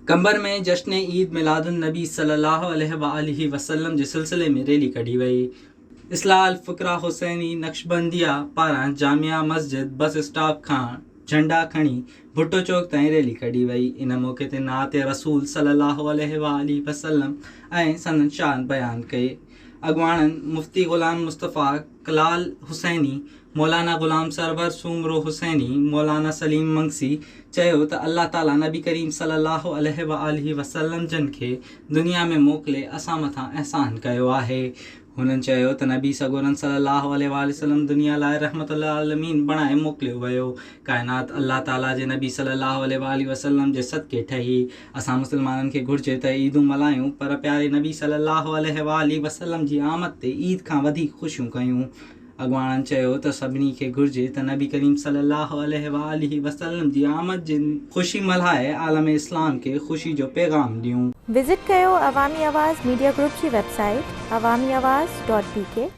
قمبر ۾ جشن عيد ميلاد النبي صلي الله عليه واٰله وسلم جي سلسلي ۾ ريلي ڪڍي وئي. اصلاح الفقراء حسيني نقشبنديه پاران جامع مسجد بس اسٽاپ کان جهنڊا کڻي ڀٽو چوڪ تائين ريلي ڪڍي وئي. ان موقعي تي نعت رسول صلي الله عليه واٰله وسلم ۽ سندن شان بيان ڪئي. اڳواڻن مفتي غلام مصطفيٰ ڪلال حسيني، مولانا غلام سرور سومرو حسيني، مولانا سليم منگسي چيو ته الله تعالي نبي ڪريم صلي الله عليه واٰله وسلم جن کي دنيا ۾ موڪلي اسان مٿان احسان ڪيو آهي. هنن چيو ته نبي سڳورن صلي الله عليه واٰله وسلم دنيا لاء رحمت اللعالمين بڻائي موڪليو ويو. ڪائنات الله تعالي جي نبي صلي الله عليه واٰله وسلم جي صدقي ٺهي. اسان مسلمانن کي گهرجي ته عيدون ملهايون پر پياري نبي صلي الله عليه واٰله وسلم جي آمد تي عيد کان وڌيڪ خوشيون ڪيون. اڳواڻن چيو ته سڀني کي گهرجي ته نبي ڪريم صلي الله عليه واٰله وسلم جي آمد جي خوشي ملهائي عالم اسلام کي خوشي جو پيغام ڏيون. وزٽ ڪيو عوامي آواز ميڊيا گروپ جي website Awami Awaz dot B K.